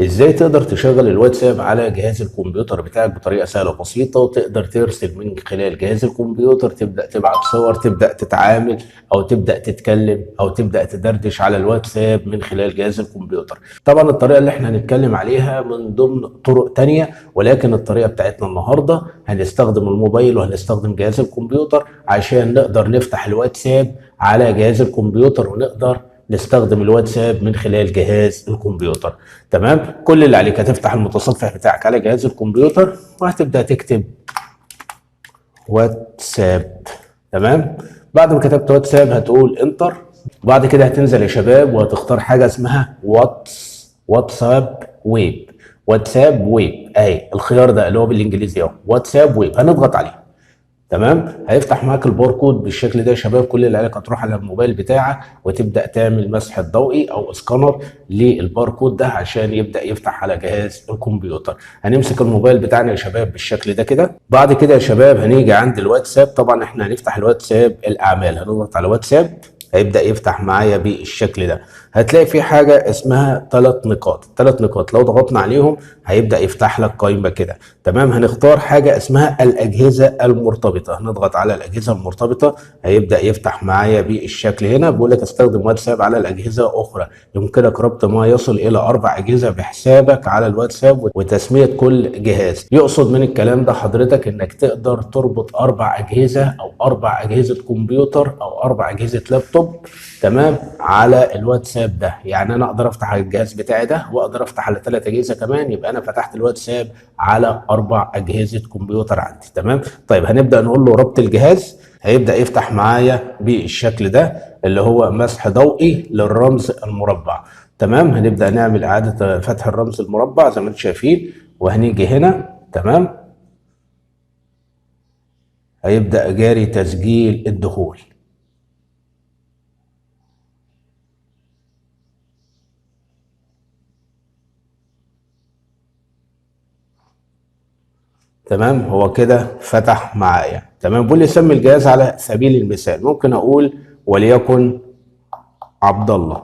ازاي تقدر تشغل الواتساب على جهاز الكمبيوتر بتاعك بطريقة سهلة وبسيطة، وتقدر ترسل من خلال جهاز الكمبيوتر، تبدا تبعت صور، تبدا تتعامل او تبدا تتكلم او تبدا تدردش على الواتساب من خلال جهاز الكمبيوتر. طبعا الطريقة اللي احنا هنتكلم عليها من ضمن طرق تانية، ولكن الطريقة بتاعتنا النهارده هنستخدم الموبايل وهنستخدم جهاز الكمبيوتر عشان نقدر نفتح الواتساب على جهاز الكمبيوتر ونقدر نستخدم الواتساب من خلال جهاز الكمبيوتر. تمام، كل اللي عليك هتفتح المتصفح بتاعك على جهاز الكمبيوتر وهتبدأ تكتب واتساب. تمام، بعد ما كتبت واتساب هتقول enter، وبعد كده هتنزل يا شباب وهتختار حاجة اسمها واتساب ويب. واتساب ويب اهي الخيار ده اللي هو بالانجليزي اهو، واتساب ويب، هنضغط عليه. تمام، هيفتح معاك الباركود بالشكل ده يا شباب. كل اللي عليك هتروح على الموبايل بتاعك وتبدا تعمل مسح ضوئي او سكانر للباركود ده عشان يبدا يفتح على جهاز الكمبيوتر. هنمسك الموبايل بتاعنا يا شباب بالشكل ده كده. بعد كده يا شباب هنيجي عند الواتساب. طبعا احنا هنفتح الواتساب الاعمال، هنضغط على واتساب، هيبدا يفتح معايا بالشكل ده. هتلاقي في حاجة اسمها 3 نقاط، 3 نقاط لو ضغطنا عليهم هيبدا يفتح لك قائمة كده. تمام، هنختار حاجة اسمها الاجهزة المرتبطة، هنضغط على الاجهزة المرتبطة، هيبدا يفتح معايا بالشكل هنا. بيقول لك استخدم واتساب على الاجهزة اخرى، يمكنك ربط ما يصل الى 4 اجهزة بحسابك على الواتساب وتسميه كل جهاز. يقصد من الكلام ده حضرتك انك تقدر تربط 4 اجهزة او 4 اجهزة كمبيوتر او 4 اجهزة لابتوب، تمام، على الواتساب ده. يعني انا اقدر افتح على الجهاز بتاعي ده واقدر افتح على 3 اجهزة كمان، يبقى انا فتحت الواتساب على 4 اجهزة كمبيوتر عندي. تمام، طيب هنبدا نقول له ربط الجهاز، هيبدا يفتح معايا بالشكل ده اللي هو مسح ضوئي للرمز المربع. تمام، هنبدا نعمل اعاده فتح الرمز المربع زي ما انتم شايفين، وهنيجي هنا. تمام، هيبدا جاري تسجيل الدخول. تمام، هو كده فتح معايا. تمام، بيقول لي سمي الجهاز على سبيل المثال، ممكن اقول وليكن عبد الله.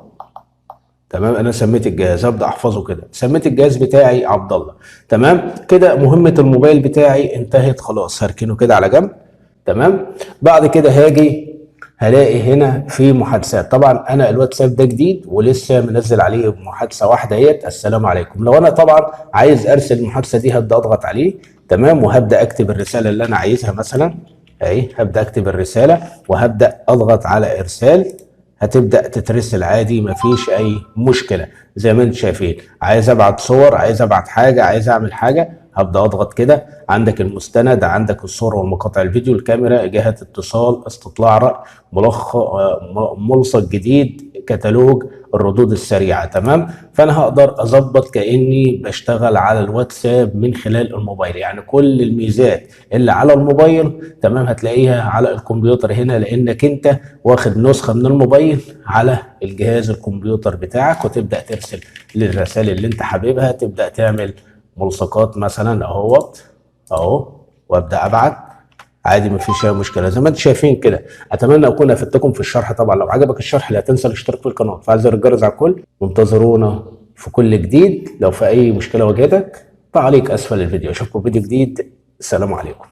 تمام، انا سميت الجهاز، هبدا احفظه كده، سميت الجهاز بتاعي عبد الله. تمام كده مهمة الموبايل بتاعي انتهت خلاص، هركنه كده على جنب. تمام، بعد كده هاجي هلاقي هنا في محادثات. طبعا انا الواتساب ده جديد ولسه منزل عليه محادثة واحدة اهيت، السلام عليكم. لو انا طبعا عايز ارسل المحادثة دي هبدا اضغط عليه. تمام، وهبدا اكتب الرسالة اللي انا عايزها مثلا اهي، هبدا اكتب الرسالة وهبدا اضغط على ارسال، هتبدا تترسل عادي مفيش اي مشكلة زي ما انتم شايفين. عايز ابعت صور، عايز ابعت حاجة، عايز اعمل حاجة، هبدا اضغط كده. عندك المستند، عندك الصور ومقاطع الفيديو، الكاميرا، جهة اتصال، استطلاع راي، ملصق جديد، كتالوج، الردود السريعة. تمام، فانا هقدر اظبط كاني بشتغل على الواتساب من خلال الموبايل، يعني كل الميزات اللي على الموبايل تمام هتلاقيها على الكمبيوتر هنا، لانك انت واخد نسخه من الموبايل على الجهاز الكمبيوتر بتاعك، وتبدا ترسل للرسائل اللي انت حاببها، تبدا تعمل ملصقات مثلا اهوت اهو، وابدا ابعت عادي مفيش اي مشكلة زي ما انتم شايفين كده. اتمنى اكون افدتكم في الشرح. طبعا لو عجبك الشرح لا تنسى الاشتراك في القناة وتفعيل زر الجرس على الكل، وانتظرونا في كل جديد. لو في اي مشكلة واجهتك تعليق اسفل الفيديو. اشوفكم في فيديو جديد، السلام عليكم.